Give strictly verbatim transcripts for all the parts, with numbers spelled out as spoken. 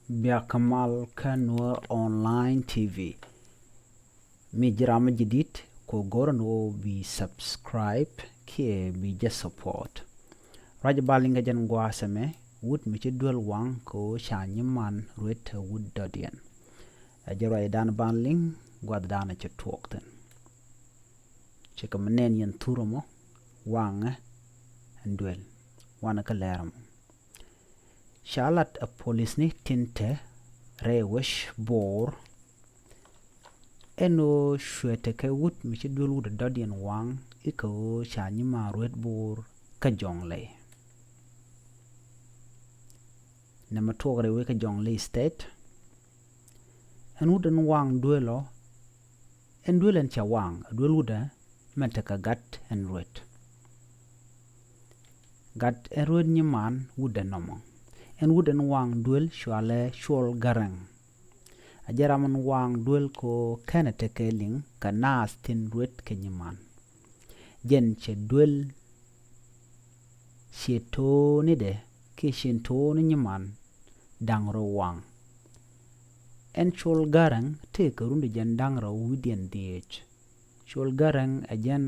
Biak mal kä Nuer Online T V. Mi ji̱ ram mi ji̱ di̱t kɛ ɣöö go̱rä ni ɣöö bi subscribe kiɛ bi jɛ support. Ruac ba liŋ kɛ jɛn gua̱a̱th ɛmɛ, wut mi ci duel waŋ kɛ ɣöö ca nyiman ruet ɛ wut dɔ̱diɛn. Ɛ jɛ ruacdan ban liŋ gua̱thdan ɛ cɛ tuɔɔk thi̱n. Cikɛ mi nɛn yɛn thurä mɔ, waŋɛ ɛn duel, wanɛ kä lɛr mɔ. Ca lat ɛ polisni tin te rɛy wec Bor. Ɛn ɣöö cuɛ tekɛ wut mi ci duel wut ɛ dɔ̱diɛn waŋ i̱ kɛ ɣöö ca nyiman ruet Bor kä Jɔŋley. Nɛmɛ tuɔɔk rɛy wec kä Jɔŋley State. Ɛn wut ɛn waŋ duel ɔ, ɛn duel ɛn cɛ waŋ, ɛ duel wut ɛ mɛn tekɛ gat ɛn ruet. Gat ɛn ruet nyiman wut ɛ nɔmɔ. Ɛn wut ɛn waŋ duel cualɛ Cuɔl Gäräŋ. A jɛ ram ɛn waŋ duel kɛ ɣöö /kenɛ tekɛ liŋ kɛ naath tin ruet kɛ nyiman. Jɛn cɛ duel ciɛ to̱o̱nidɛ kiɛ ciɛ to̱o̱ni nyiman da̱ŋ rɛw waŋ. Ɛn Cuɔl Gäräŋ tëëkɛ rundɛ jiɛn da̱ŋ rɛw wi̱cdiɛn dhieec. Cuɔl Gäräŋ ɛ jɛn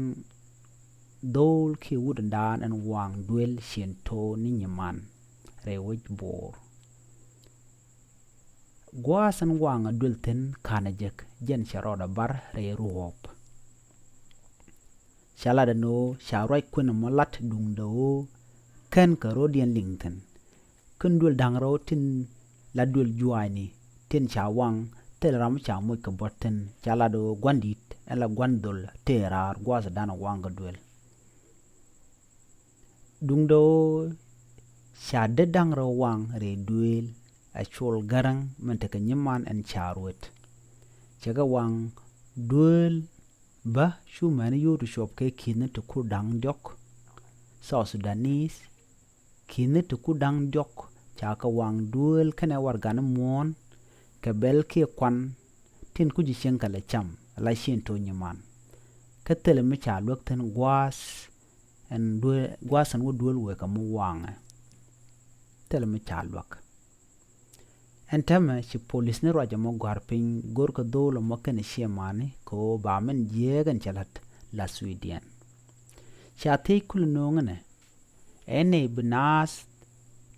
dho̱o̱l kiɛ wutdan ɛn waŋ duel ciɛ to̱o̱ni nyiman rɛy wec Bor. Gua̱a̱th ɛn waŋ ɛ duel thi̱n ka̱n ɛ jek, jɛn cɛ rɔɔdɛ bar rɛy ruɔ̱ɔ̱p. Ca latdɛ ni ɣöö ca ruac kuën ɛmɔ lat duundɛ ɣöö /kenkɛ rɔ̱diɛn liŋ thi̱n. Kä duel da̱ŋ rɛw tin la duel juaacni tin ca waŋ, thilɛ ram ca moc kɛ buɔ̱t thi̱n, ca lat ɣöö gua̱ndi̱t ɛn la gua̱n dhol tëë raar gua̱a̱thdan ɛ waŋ kɛ duel. Duundɛ ɣöö ca dee da̱ŋ rɛw waŋ rɛy duel ɛ Cuɔl Gäräŋ min tekɛ nyiman ɛn ca ruet. Cɛ kɛ waŋ duel bä cu mɛni yio̱w ti cuɔp kɛ ki̱ni ti kur da̱ŋ diɔ̱k, South Sudanese, ki̱ni ti kur da̱ŋ diɔ̱k, ca kɛ waŋ duel kɛnɛ warɛgani muɔ̱ɔ̱n kɛ bɛl kiɛ kuan tin ku ji̱ cieŋ kɛ lɛ cam la ciɛ to̱o̱ni nyiman. Kä thilɛ mi ca luäk thi̱n gua̱a̱th ɛn duel, gua̱a̱th ɛn wä duel wëë kɛ mi waŋɛ. Thilɛ mi ca luäk. Ɛn täämɛ ci polisni ruac ɛmɔ gɔ̱a̱r piny, go̱rkɛ dho̱o̱l ɛmɔ kɛnɛ ciɛ mani kɛ ɣöö ba min jiääk ɛn cɛ la̱t la Sweden. Ca thiec kulɛ nööŋ ɛnɛ, ɛn nɛy bi naath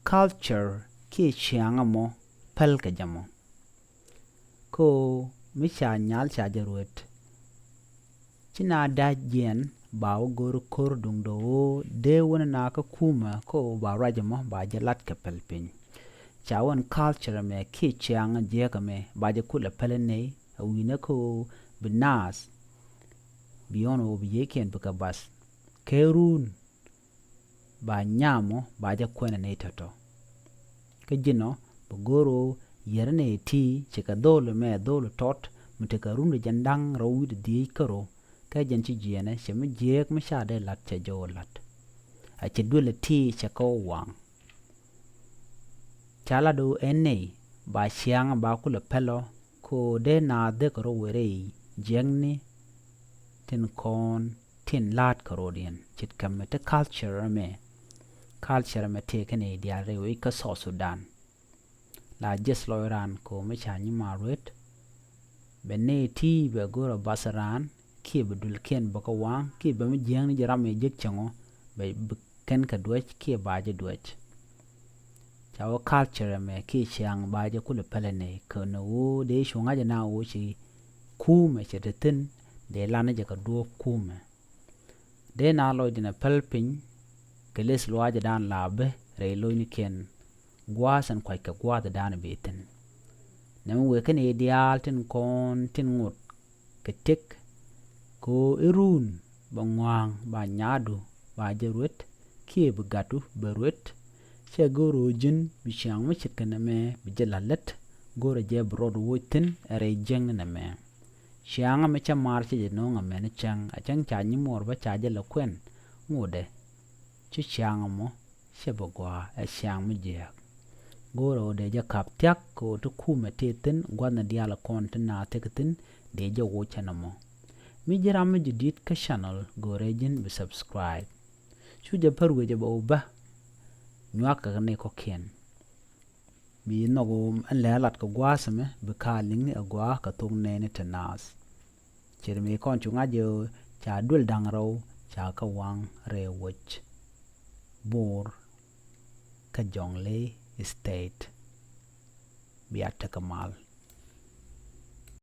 culture kiɛ ciaŋ ɛmɔ päl kɛ jɛ mɔ. Kä ɣöö mi ca nyal ca jɛ ruet, ci na da̱c jiɛn ba wä go̱r ko̱r duundɛ ɣöö dee wä ni na kä kumɛ kä ɣöö ba ruac ɛmɔ ba jɛ lat kɛ päl piny. Ca wä ɛn culture ɛmɛ kiɛ ciaŋ jiääk ɛmɛ ba jɛ kulɛ päl ɛ nɛy, ɛ wi̱nɛ kä ɣöö bi naath, bi ɣɔn ɣöö bi yiëëkiɛn bikɛ bath. Kɛ run ba nyam ɔ ba jɛ kuɛn ɛ nɛy tɔ̱tɔ̱. Kä ji̱n ɔ bi go̱r ɣöö yɛr ɛ nɛy ti cikɛ dho̱o̱l ɛmɛ, dho̱o̱l tɔt mi tekɛ run ti jiɛn da̱ŋ rɛw wi̱cdɛ dhieec kärɔ̱. Kä jɛn ci jiɛɛnɛ cɛ mi jiääk mi ca dee la̱t cɛ jɛ wä la̱t. A cɛ duel ɛ ti cɛ kɛ wä waŋ. Ca lat ɣöö ɛn nɛy ba ciaŋ ba kulɛ päl ɔ, kɛ ɣöö dee naath dee kɛ rɔ wee rɛy jiäkni tin kɔn tin la̱a̱t kɛ rɔɔdiɛn. Ce̱tkɛ mi te culture ɛmɛ, culture ɛmɛ tëëkɛ nɛy diaal rɛy wec kä South Sudan. La jiɛth lɔc raan kɛ ɣöö mi ca nyiman ruet, bɛ nɛy ti bɛ go̱r ɛ bath raan kiɛ bɛ duelkiɛn bɛ kɛ waŋ kiɛ bɛ mi jiääkni jɛ ram ɛ jek cäŋ ɔ bɛ bi kɛn kɛ duäc kiɛ ba jɛ duäc. Ca wä culture ɛmɛ kiɛ ciaŋ ba jɛ kulɛ päl ɛ nɛy kɛ ni ɣöö dee cu ŋa̱c ɛ na ɣöö ci kumɛ cɛ te thi̱n, dee lanɛ jɛ kɛ duɔ̱ɔ̱p kumɛ. Dee na lɔcdɛ nɛ päl piny kɛ leth luaacdan la bi rɛy lo̱cnikiɛn gua̱a̱th ɛn kuackɛ gua̱a̱thdan bi thi̱n. Nɛmɛ wëë kɛn i̱ diaal tin kɔn tin ŋot kɛ tëk kɛ ɣöö i̱ run bɛ ŋɔa̱a̱ŋ ba nyaadu ba jɛ ruet kiɛ bi gatdu bɛ ruet. Cɛ go̱o̱r ɣöö ji̱n bi ciaŋ mi ce̱tkɛ nɛmɛ bi jɛ la̱t lät, go̱o̱rɛ jɛ bi rɔɔd woc thi̱n ɛ rɛy jiäkni nɛmɛ. Ciaŋä mi cä maar cɛ jɛ no̱o̱ŋ amäni cäŋ, a cäŋ ca nyimuɔɔr bä ca jɛ lɛ kuɛn ŋotdɛ. Ci ciaŋä mɔ cɛ bɛ gɔaa, ɛ ciaŋ mi jiääk. Go̱o̱rɛ ɣöö dee jɛ ka̱p thia̱k kɛ ɣöö ti kumɛ tëë thi̱n, gua̱thni diaal kɔn ti naath thi̱n dee jɛ woc ɛn ɛmɔ. Mi ji̱ ram mi ji̱ di̱t kä channel, go̱o̱rɛ ji̱n bi subscribe. Cu jɛ pär wecɛ bɛ wä bä nyuak kɛ ni kɔ̱kiɛn. Bi nhɔk ɣöö ɛn lɛ lat kɛ gua̱a̱th ɛmɛ bi ka̱a̱l liŋni ɛ gua̱a̱ kɛ thok nɛɛni te naath. Ce̱t mi kɔn cu ŋa̱c ɣöö ca duël da̱ŋ rɛw ca kɛ waŋ rɛy wec Bor kä Jonglei State. Bia tekɛ mal.